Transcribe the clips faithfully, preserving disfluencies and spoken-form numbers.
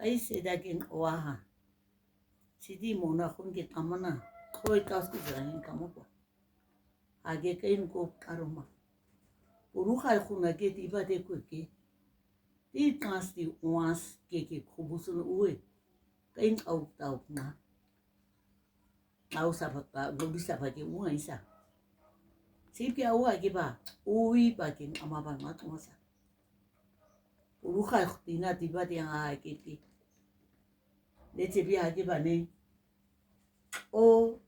Aise dakin oaha. Siti mona kun ke kamana. Koi kas ku zrahin kamoko. Age kain ko karoma. Puru kai kun age ti ba de ko ke. Ti kas ti oas ke ke kubusun ue. Kain au tau na. Au sapa ka, gobi sapa ke ua isa. Sipia ua ke ba, ui ba ke ama ba ngat ua sa. Puru kai kutina ti ba ti anga ke ti. Ne te bia ke ba ne. O,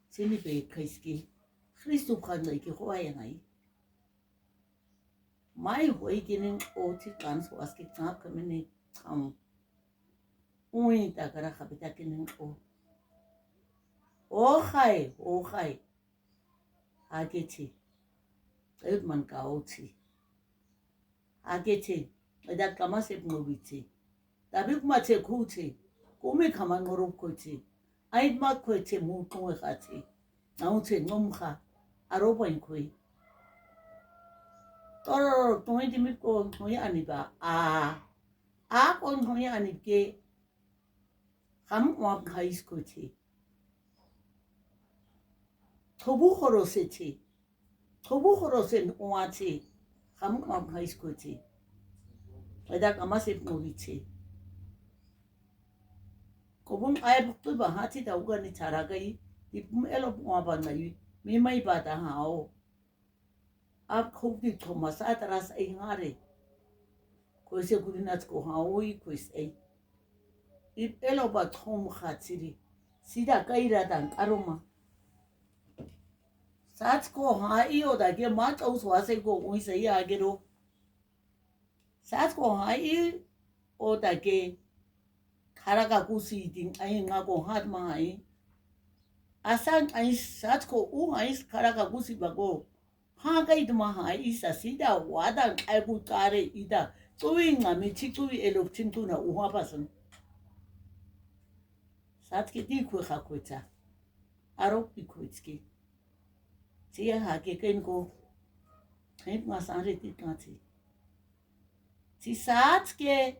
sini pe kaiski. Kristu kan ngai ke ko ai ngai. Mai hoi kinin o ti kan so aski tap kamini tang. Ui ta kara kapita kinin o. O hai, o hai. Ake ti. Eut man ka o ti. Ake ti. Eda kama sep ngobi ti. Tabi kuma te ku te. Kumi kama ngorop ko te. Ait ma ko te mu kung e ka te. Nau te ngom ka. Aro pa in koi. Toro tong i dimi ko tong i ani ba. A. A ko tong i ani ke. Kam wap ka is ko te. Tobu horo se te. Tobu horo sen oa te. Kam wap ka is ko te. Eda kama sep ngobi te. Kobun ai buktu ba hati da ugani taragai. Dipum elo oa ba na yu. Mi mai ba da ha o. Ap kobdi toma sa tara sa i ngare. Koise kudinat ko ha o i koise ai. Ip elo ba tom hatiri. Sida kaira dan karoma. Satsko ha i o dake ma tau swase ko uisa i agero. Satsko ha i o dake karaka kusi ding ai nga ko hat ma ha i. Asan ai satsko u ai karaka kusi ba ko. Ha kai tuma ha i sa sida wadan ai ku tare ida. Tui nga mi ti tui elok tin tuna u ha pasan. Satske di kue ha kue ta. Arok di kue tske. Ti a ha ke ken ko. Hep nga sanre ti ka ti. Ti satske.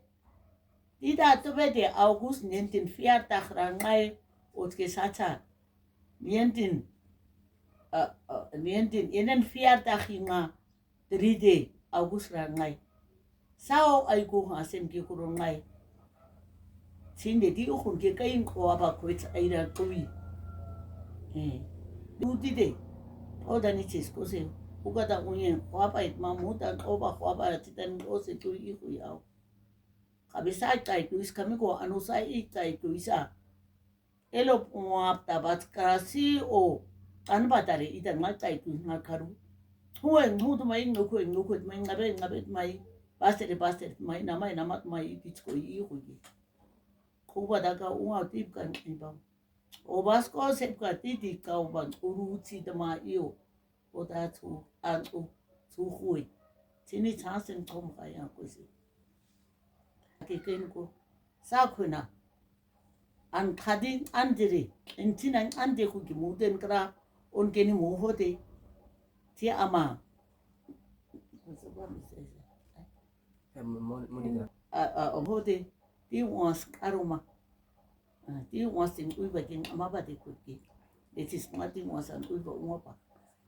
Ti da tobe de August nineteen fiar tak rangai otke sata. Nineteen, uh, uh, nineteen, enen fiar tak hinga. Three de August rangai. Sao ai ko ha sem ke kuro ngai. Sinde di ukun ke kain ko aba kwet ai ra tui. Eh. Du di de. O da ni ches ko se. Uka da unyen ko aba it ma mu da ko ba ko aba ti dan ko se tui i ku yao. Kabe sa kai tui is kami ko anu sa i kai tui sa. Elo pumap tabat karasi o. Kan batare ita ngal tai tu ngal karu. Hue ngu tu mai ngu kue ngu kue mai ngabe ngabe mai. Bastere bastere mai namai namat mai ititsko i hui. Kuba daga unga tip kan ibang. O basko sep ka titi kau ban uru ti tama io. O ta tu an u tu hui. Tini chansen kom kaya kusi. Ake ken ko. Sa kuna. An kadin an diri. Intin an an de ku ki muden kra. On keni mu hote. Ti ama. Monica. A, a, o hote. Ti was karuma. A, ti was tin ui ba kin ama ba de ku ki. It is nothing was an ui ba uma ba.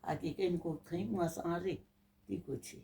Ake ken ko ken was are. Ti ku ti.